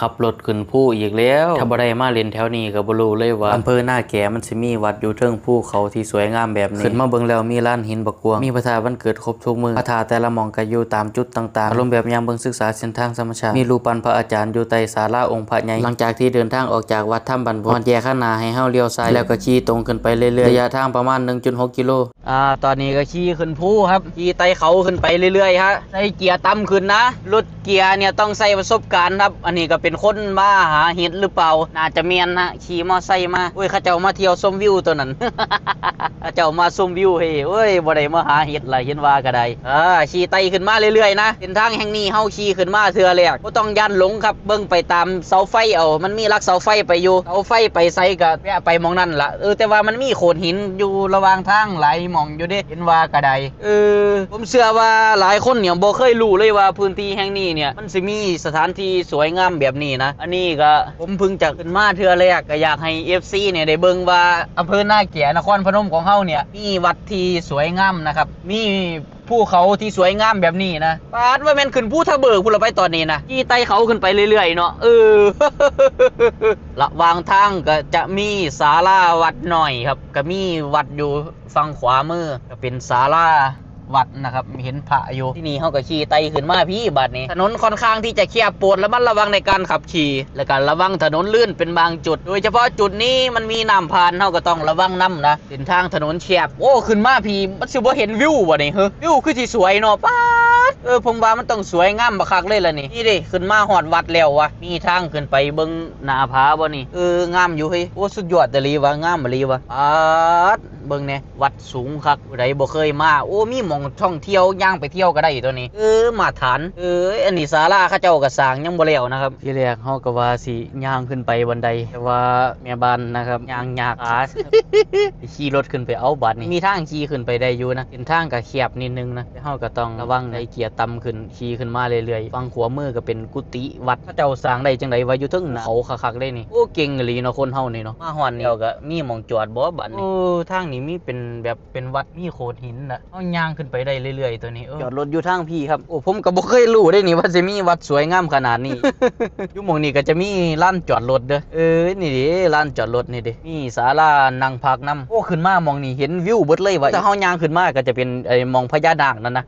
ຂັບລົດຂຶ້ນພູອີກແລ້ວ. ຖ້າບໍ່ໄດ້ມາຫຼິ້ນແຖວນີ້ກໍບໍ່ຮູ້ເລີຍວ່າອຳເພີນາແກມັນຊິມີວັດຢູ່ເທິງພູເຂົາທີ່ສວຍງາມແບບນີ້. ຂຶ້ນມາເບິ່ງແລ້ວມີລານຫີນບັກກວ້າງ, ມີພະທາດວັນເກີດຄົບທຸກມື້. ພະທາດແຕ່ລະໝ່ອງກໍຢູ່ຕາມຈຸດຕ່າງໆ. ອາລົມແບບຍ່າງເບິ່ງສຶກສາເສັ້ນທາງທຳມະຊາດ. ມີຮູບປັ້ນພະອາຈານຢູ່ໃຕ້ສາລາອົງພະໃຫຍ່. ຫຼັງຈາກທີ່ເດີນທາງອອກຈາກວັດທຳບັນພອນ, ແຍກຂ້າງໜ້າໃຫ້ເຮົາລ້ຽວຊ້າຍ ແລ້ວກໍຂີ່ຕົງຂຶ້ນໄປເລື້ອຍໆ. ໄລຍະທາງປະມານໜຶ່ງຈຸດຫົກກິໂລ. ອ່າ ຕອນນີ້ກໍຂີ່ຂຶ້ນພູຄັບ, ຂີ່ໄຕ່ເຂົາຂຶ້ນໄປເລື້ອຍໆຮະ. ໃສ່ເກຍຕ່ຳຂຶ້ນນະ, ລົດເກຍເນຍຕ້ອງໃຊ້ປະສົບການຄັບ. ອັນນີ້ກໍເປັນຄົນມາຫາເຫັດຫຼືເປົ່າ? ໜ້າຈະແມ່ນນະ, ຂີ່ມໍໄຊມາ. ໂອ້ຍ ເຂົາເຈົ້າມາທ່ຽວຊົມວິວຕົວນັ້ນ, ເຂົາເຈົ້າມາຊົມວິວເຮ. ໂອ້ຍ ບໍ່ໄດ້ມາຫາເຫັດລະ ເຫັນວ່າກໍໄດ້. ອ່າ ຂີ່ໄຕ່ຂຶ້ນມາເລື້ອຍໆນະ. ເສັ້ນທາງແຫ່ງນີ້ເຮົາຂີ່ຂຶ້ນມາເທື່ອແລກ, ບໍ່ຕ້ອງຢ້ານຫຼົງຄັບ. ເບິ່ງໄປຕາມເສົາໄຟເອົາ, ມັນມີຫຼັກເສົາໄຟໄປຢູ່. ເສົາໄຟໄປໃສກໍແວະໄປໝ່ອງນັ້ນລະ. ເອີ ແຕ່ວ່າມັນມີໂຂດຫີນຢູ່ລະຫວ່າງທາງຫຼາຍໝ່ອງຢູ່ເດ້, ເຫັນວ່າກໍໄດ້. ເອີ ຜົມເຊື່ອວ່າຫຼາຍຄົນເນຍບໍ່ເຄີຍຮູ້ເລີຍວ່າພື້ນທີ່ແຫ່ງນີ້ເນຍ ມັນຊິມີສະຖານທີ່ສວຍງາມແບບນີ້ນະ. ອັນນີ້ກໍຜົມເພິ່ງຈະຂຶ້ນມາເທື່ອແລກ, ກໍຢາກໃຫ້ເອັຟຊີເນຍໄດ້ເບິ່ງວ່າອຳເພີນາແກນະຄອນພະນົມຂອງເຮົາເນຍ ມີວັດທີ່ສວຍງາມນະຄັບ, ມີພູເຂົາທີ່ສວຍງາມແບບນີ້ນະ. ປາດ ວ່າແມ່ນຂຶ້ນພູທະເບີກພຸ້ນລະໄປຕອນນີ້ນະ, ຂີ່ໄຕ່ເຂົາຂຶ້ນໄປເລື້ອຍໆເນາະ. ເອີ ລະຫວ່າງທາງກໍຈະມີສາລາວັດນ້ອຍຄັບ, ກໍມີວັດຢູ່ ຝັ່ງຂວາມືກໍເປັນສາລາວັດນະຄັບ, ເຫັນພະຢູ່. ທີນີ້ເຮົາກໍຂີ່ໄຕ່ຂຶ້ນມາພີ້ບາດນີ້. ຖະໜົນຂ້ອນຂ້າງທີ່ຈະແຄບ, ໂປດລະມັດລະວັງໃນການຂັບຂີ່ ແລະກໍລະວັງຖະໜົນລື່ນເປັນບາງຈຸດ, ໂດຍສະເພາະຈຸດນີ້ມັນມີນ້ຳຜ່ານ, ເຮົາກໍຕ້ອງລະວັງນຳນະ. ເສັ້ນທາງຖະໜົນແຄບ. ໂອ້ ຂຶ້ນມາພີ້ ມັນຊິບໍ່ເຫັນວິວບໍ່ນີ້? ເຮີ ວິວຄືຊິສວຍເນາະ. ປາດ ເອີ ຜົມວ່າມັນຕ້ອງສວຍງາມບັກຄັກເລີຍລະນີ້. ນີ້ເດ້ ຂຶ້ນມາຮອດວັດແລ້ວວະ, ມີທາງຂຶ້ນໄປເບິ່ງໜ້າຜາບໍ່ນີ້? ເອີ ງາມຢູ່ເຮີຍ. ໂອ້ ສຸດຍອດອີ່ຫຼີວະ, ງາມອີ່ຫຼີວະ. ປາດ ເບິ່ງແດ່ ວັດສູງຄັກ, ຜູ້ໃດບໍ່ເຄີຍມາ. ໂອ້ ມີໝ່ອງທ່ອງທ່ຽວ, ຍ່າງໄປທ່ຽວກໍໄດ້ຕົວນີ້. ເອີ ມາດຕະຖານ. ເອີຍ ອັນນີ້ສາລາເຂົາເຈົ້າກໍສ້າງຍັງບໍ່ແລ້ວນະຄັບ. ທີແລກເຮົາກໍວ່າຊິຍ່າງຂຶ້ນໄປບັນໄດ, ແຕ່ວ່າແມ່ບ້ານນະຄັບ ຍ່າງຍາກຂາ, ຂີ່ລົດຂຶ້ນໄປເອົາ. ບາດນີ້ມີທາງຂີ່ຂຶ້ນໄປໄດ້ຢູ່ນະ, ເສັ້ນທາງກໍແຄບນິດໜຶ່ງນະ, ແຕ່ເຮົາກໍຕ້ອງລະວັງໃນເກຍຕ່ຳຂຶ້ນ, ຂີ່ຂຶ້ນມາເລື້ອຍໆ. ຝັ່ງຂວາມືກໍເປັນກຸຕິວັດ, ເຂົາເຈົ້າສ້າງໄດ້ຈັ່ງໃດວະ ຢູ່ເທິງເຂົາຄັກໆເດ້ນີ້. ໂອ້ ເກັ່ງອີ່ຫຼີເນາະ ຄົນເຮົານີ້ເນາະ. ມາຮອດແລ້ວກໍມີໝ່ອງຈອດບໍ່ບາດນີ້? ໂອ້ ທາງນີ້ມີເປັນແບບເປັນວັດ, ມີໂຂດຫີນນະ. ເຮົາຍ່າງຂຶ້ນໄປໄດ້ເລື້ອຍໆຕົວນີ້. ເອີ ຈອດລົດຢູ່ທາງພີ້ຄັບ. ໂອ້ ຜົມກໍບໍ່ເຄີຍຮູ້ເດ້ນີ້ ວ່າຊິມີວັດສວຍງາມຂະໜາດນີ້. ຢູ່ໝ່ອງນີ້ກໍຈະມີລານຈອດລົດເດີ. ເອີ ນີ້ເດ້ ລານຈອດລົດນີ້ເດ້, ມີສາລານັ່ງພັກນຳ. ໂອ້ ຂຶ້ນມາໝ່ອງນີ້ເຫັນວິວເບິດເລີຍວ່າ. ຖ້າເຮົາຍ່າງຂຶ້ນມາກໍຈະເປັນໄອ້ໝ່ອງພະຍານາກນັ້ນນະ.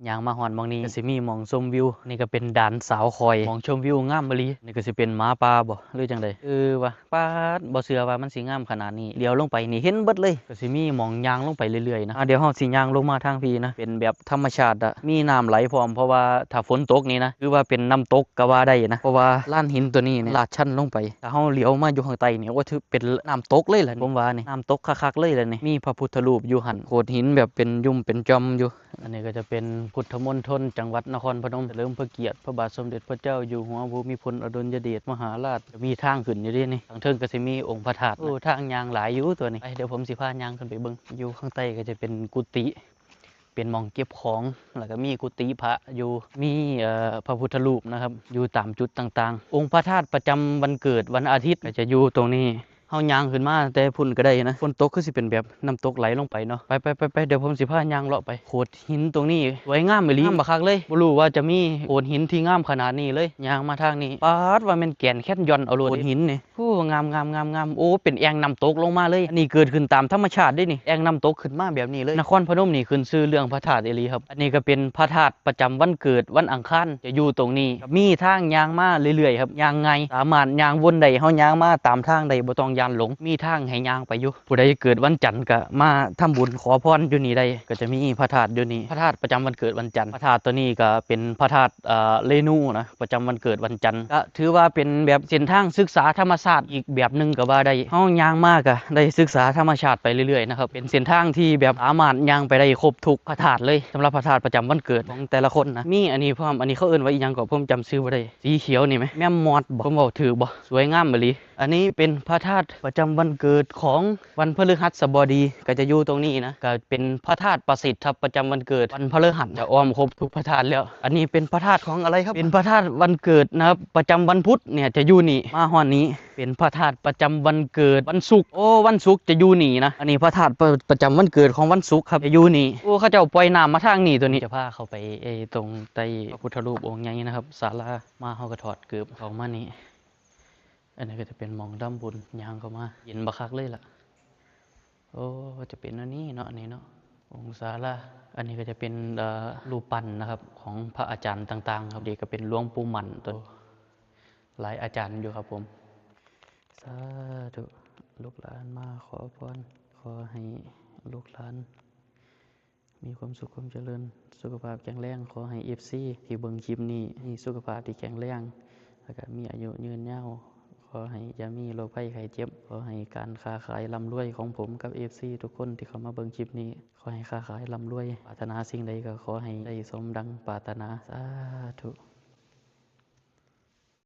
ຍ່າງມາຮອດໝ່ອງນີ້ກໍຊິມີໝ່ອງຊົມວິວ. ນີ້ກໍເປັນດ່ານສາວຄອຍ, ໝ່ອງຊົມວິວງາມອີ່ຫຼີ. ນີ້ກໍຊິເປັນໝາປ່າບໍ່ ຫຼືຈັ່ງໃດ? ເອີວ່າ ປາດ ບໍ່ເຊື່ອວ່າມັນຊິງາມຂະໜາດນີ້. ຫຼຽວລົງໄປນີ້ເຫັນເບິດເລີຍ. ກໍຊິມີໝ່ອງຍ່າງລົງໄປເລື້ອຍໆນະ. ອ່າ ດຽວເຮົາຊິຍ່າງລົງມາທາງພີ້ນະ, ເປັນແບບທຳມະຊາດອະ, ມີນ້ຳໄຫຼພ້ອມ, ເພາະວ່າຖ້າຝົນຕົກນີ້ນະ ຄືວ່າເປັນນ້ຳຕົກກໍວ່າໄດ້ນະ, ເພາະວ່າລານຫີນຕົວນີ້ນີ້ລາດຊັນລົງໄປ. ຖ້າເຮົາຫຼຽວມາຢູ່ຂ້າງໃຕ້ນີ້ ໂອ້ ຖືເປັນນ້ຳຕົກເລີຍລະ ຜົມວ່ານີ້, ນ້ຳຕົກຄັກໆເລີຍລະນີ້. ມີພະພຸດທະຮູບຢູ່ຫັ້ນ, ໂຂດຫີນແບບເປັນຫຍຸ່ມເປັນຈອມຢູ່. ອັນນີ້ກໍຈະເປັນພຸດທະມົນທົນ ຈັງຫວັດນະຄອນພະນົມ, ສະເຫຼີມພະກຽດພະບາດສົມເດັດພະເຈົ້າຢູ່ຫົວພູມິພົນອະດຸນຍະເດດມະຫາລາດ. ກໍມີທາງຂຶ້ນຢູ່ເດນີ້, ທາງເທິງກໍຊິມີອົງພະທາດ. ໂອ້ ທາງຍ່າງຫຼາຍຢູ່ຕົວນີ້. ໄປ ດຽວຜົມຊິພາຍ່າງຂຶ້ນໄປເບິ່ງ. ຢູ່ຂ້າງໃຕ້ກໍຈະເປັນກຸຕິ, ເປັນໝ່ອງເກັບຂອງ, ແລ້ວກໍມີກຸຕິພະຢູ່, ມີ ເອີ ພະພຸດທະຮູບນະຄັບ ຢູ່ຕາມຈຸດຕ່າງໆ. ອົງພະທາດປະຈຳວັນເກີດວັນອາທິດກໍຈະຢູ່ຕົງນີ້. ເຮົາຍ່າງຂຶ້ນມາແຕ່ພຸ້ນກໍໄດ້ນະ. ຝົນຕົກຄືຊິເປັນແບບນ້ຳຕົກໄຫຼລົງໄປເນາະ. ໄປໆໆໆ ດຽວຜົມຊິພາຍ່າງເລາະໄປ. ໂຂດຫີນຕົງນີ້ສວຍງາມອີ່ຫຼີ, ງາມບັກຄັກເລີຍ. ບໍ່ຮູ້ວ່າຈະມີໂຂດຫີນທີ່ງາມຂະໜາດນີ້ເລີຍ. ຍ່າງມາທາງນີ້ ປາດ ວ່າແມ່ນແກນແຄນຢອນເອົາໂລດ. ໂຂດຫີນນີ້ ໂອ້ ງາມໆໆໆ. ໂອ້ ເປັນແອ່ງນ້ຳຕົກລົງມາເລີຍ. ອັນນີ້ເກີດຂຶ້ນຕາມທຳມະຊາດເດ້ນີ້, ແອ່ງນ້ຳຕົກຂຶ້ນມາແບບນີ້ເລີຍ. ນະຄອນພະນົມນີ້ຂຶ້ນຊື່ເລື່ອງພະທາດອີ່ຫຼີຄັບ. ອັນນີ້ກໍເປັນພະທາດປະຈຳວັນເກີດວັນອັງຄານ ຈະຢູ່ຕົງນີ້. ມີທາງຍ່າງມາເລື້ອຍໆຄັບ, ຍ່າງງ່າຍ, ສາມາດຍ່າງວົນໄດ້. ເຮົາຍ່າງມາຕາມທາງໄດ້, ບໍ່ຕ້ອງຢ້ານຫຼົງ. ມີທາງໃຫ້ຍ່າງໄປຢູ່. ຜູ້ໃດເກີດວັນຈັນກໍມາທຳບຸນຂໍພອນຢູ່ນີ້ໄດ້, ກໍຈະມີພະທາດຢູ່ນີ້. ພະທາດປະຈຳວັນເກີດວັນຈັນ. ພະທາດຕົວນີ້ກໍເປັນພະທາດ ເອີ ເລນູນະ, ປະຈຳວັນເກີດວັນຈັນ. ກໍຖືວ່າເປັນແບບເສັ້ນທາງສຶກສາທຳມະຊາດອີກແບບໜຶ່ງກໍວ່າໄດ້. ເຮົາຍ່າງມາກໍໄດ້ສຶກສາທຳມະຊາດໄປເລື້ອຍໆນະຄັບ. ເປັນເສັ້ນທາງທີ່ແບບສາມາດຍ່າງໄປໄດ້ຄົບທຸກພະທາດເລີຍ, ສຳລັບພະທາດປະຈຳວັນເກີດຂອງແຕ່ລະຄົນນະ. ມີອັນນີ້ພ້ອມ, ອັນນີ້ເຂົາເອີ້ນວ່າອີ່ຫຍັງກໍ ຜົມຈຳຊື່ບໍ່ໄດ້. ສີຂຽວນີ້ແໝ່? ແມມມອດບໍ່? ຜົມເວົ້າຖືກບໍ່? ສວຍງາມອີ່ຫຼີ. ອັນນີ້ເປັນພະທາດປະຈຳວັນເກີດຂອງວັນພະພຶຫັດສະບໍດີ ກໍຈະຢູ່ຕົງນີ້ນະ ກໍເປັນພະທາດປະສິດທັບປະຈຳວັນເກີດວັນພະພຶຫັດ ຈະອ້ອມຄົບທຸກພະທາດແລ້ວ. ອັນນີ້ເປັນພະທາດຂອງອະໄລຄັບ? ເປັນພະທາດວັນເກີດນະ ປະຈຳວັນພຸດເນຍ ຈະຢູ່ນີ້ ມາຮອດນີ້ ເປັນພະທາດປະຈຳວັນເກີດວັນສຸກ ໂອ້ ວັນສຸກຈະຢູ່ນີ້ນະ. ອັນນີ້ພະທາດປະ ປະຈຳວັນເກີດຂອງວັນສຸກຄັບ ຈະຢູ່ນີ້. ໂອ້ ເຂົາເຈົ້າປ່ອຍນ້ຳມາທາງນີ້ ໂຕນີ້ ຈະພາເຂົ້າໄປ ເອີ ຕົງໃຕ້ພະພຸດທະຮູບອົງໃຫຍ່ນະຄັບ ສາລາ. ມາເຮົາກໍຖອດເກີບເຂົ້າມານີ້. ອັນນີ້ກໍຈະເປັນໝ່ອງທຳບຸນ ຍ່າງເຂົ້າມາ ເຢັນບັກຄັກເລີຍລະ. ໂອ້ ຈະເປັນອັນນີ້ເນາະ ນີ້ເນາະ ອົງສາລາ. ອັນນີ້ກໍຈະເປັນ ເອີ ຮູບປັ້ນນະຄັບ ຂອງພະອາຈານຕ່າງໆຄັບ. ນີ້ກໍເປັນຫຼວງປູ່ໝັ້ນ ໂຕ ຫຼາຍອາຈານຢູ່ຄັບຜົມ. ສາທຸ ລູກຫຼານມາຂໍພອນ ຂໍໃຫ້ລູກຫຼານ ມີຄວາມສຸກຄວາມຈະເລີນ ສຸຂະພາບແຂງແຮງ. ຂໍໃຫ້ເອັຟຊີທີ່ເບິ່ງຄລິບນີ້ມີສຸຂະພາບທີ່ແຂງແຮງ ແລ້ວກະມີອາຍຸຍືນຍາວ. ຂໍໃຫ້ຢ່າມີໂລກໄພໄຂ້ເຈັບ. ຂໍໃຫ້ການຄ້າຂາຍລ່ຳລວຍຂອງຜົມກັບເອັຟຊີທຸກຄົນທີ່ເຂົ້າມາເບິ່ງຄລິບນີ້ ຂໍໃຫ້ຄ້າຂາຍລ່ຳລວຍ. ປາດຖະໜາສິ່ງໃດກໍຂໍໃຫ້ໄດ້ສົມດັ່ງປາດຖະໜາ. ສາທຸ.